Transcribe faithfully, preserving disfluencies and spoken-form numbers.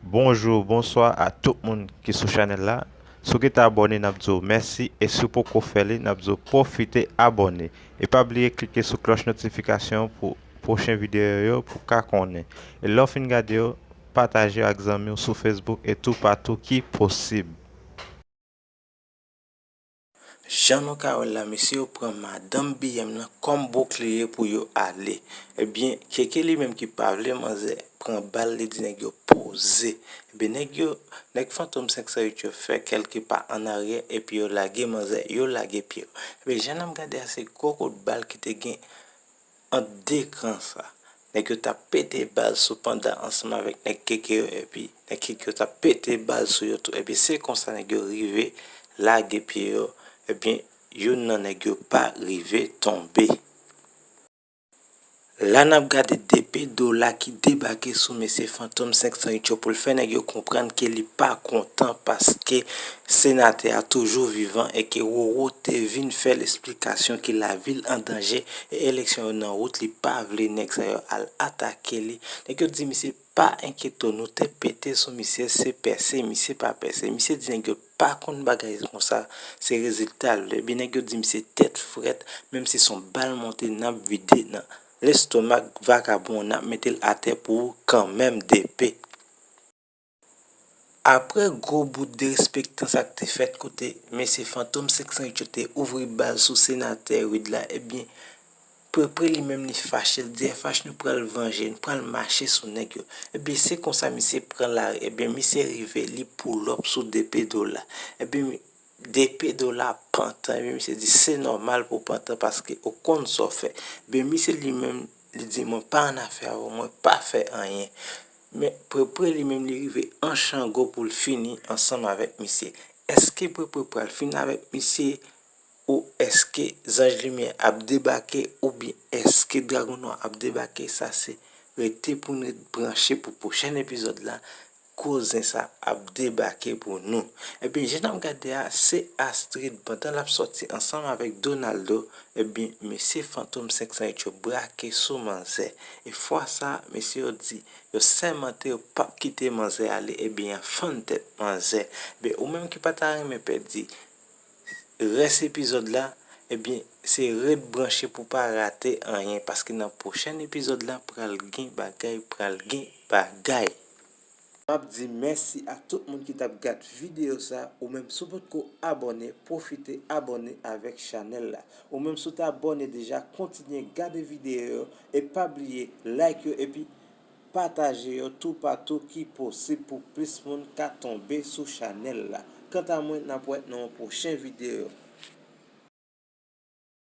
Bonjou, bonswa a tout moun ki sou chanèl la. Si w gentan abòne, n ap di w mèsi, e si w poko fè li, n ap di w pwofite abòne. E pa bliye klike sou klòch notifikasyon pou pwochen videyo yo pou w ka konnen. E lè w fin gade yo, pataje yo ak zanmi w sou Facebook e toupatou ki posib. Jan nou ka wè l la, mesye yo pran madanm B M nan kòm boukliye pou yo ale. Ebyen, Keke li menm ki pa vle manzè pran bal, li di nèg yo poze. Ebyen, nèg yo, nèg Fantom senk san uit yo fè kèlke pa ann aryè, epi yo lage manzè, yo lage pye yo. Ebyen, jan n ap gade a, se gwo kout bal ki te gen ant de kan sa. Nèg yo t ap pete bal sou Panda ansanm avèk nèg Keke yo, epi nèg Keke yo t ap pete bal sou yo tou. Epi se konsa nèg yo rive lage pye yo, ebyen, youn nan nèg yo pa rive tonbe. La n ap gade DP Dola ki debake sou mesye Fantom senk san uit yo pou l fè nèg yo konprann ke li pa kontan paske senatè a toujou vivan e ke Roro te vin fè l esplikasyon ke lavil an danje e eleksyon yo nan wout, li pa vle nèg sa yo al atake li. Nèg yo di misye pa enkyete w, nou te pete sou misye, se pèse, misye pa pèse. Misye di nèg yo pa konn bagay konsa, se rezilta l vle. Ebyen nèg yo di misye tèt frèt, menm si se yon bal monte, n ap vide nan lestomak vakabon, n ap mete l atè pou ou kanmenm, DP. Apre gwo bout derespektan sa k te fèt kote mesye Fantom senk san uit yo te ouvri bal sou senatè Reed la, ebyen, Prepre li menm li fache, l di F H nou pral vanje, nou pral mache sou nèg yo. Ebyen, se konsa misye pran lari. Ebyen, misye rive, li pull up sou DP Dola. Ebyen, DP Dola pantan. Ebyen, misye di se nòmal pou w pantan paske ou konn sa w fè. Ebyen, misye li menm, li di mwen pa annafè avè w, mwen pa fè anyen. Men Prepre li menm li rive an chango pou l fini ansanm avèk misye. Èske Prepre pral fini avèk misye? Ou èske zanj limyè ap debake oubyen èske dragon nwa ap debake? Sa se rete pou n ret branche pou pwochèn epizòd la. Kouzen sa ap debake pou nou. Ebyen, jan n ap gade a, se Astrid, pandan l ap sòti ansanm avèk Donaldo, ebyen, mesye Fantom senk san uit yo brake sou manzè. E fwa sa, mesye yo di, yo sèmante yo p ap kite manzè ale, ebyen, y ap fann tèt manzè. Ebyen, ou menm ki pa ta renmen pèdi rès epizòd la, ebyen, se ret branche pou pa rate anyen, paske nan pwochèn epizòd la, pral gen bagay, pral gen bagay. M ap di mèsi a tout moun ki t ap gad videyo sa, ou menm si w potko abòne, pwofite abòne avèk chanèl la. Ou menm si w t abòne deja, kontinye gade videyo yo, e pa bliye like yo, epi pataje yo toupatou ki posib pou plis moun ka tonbe sou chanèl la. Kanta mwen, n ap wè nan yon pwochen videyo.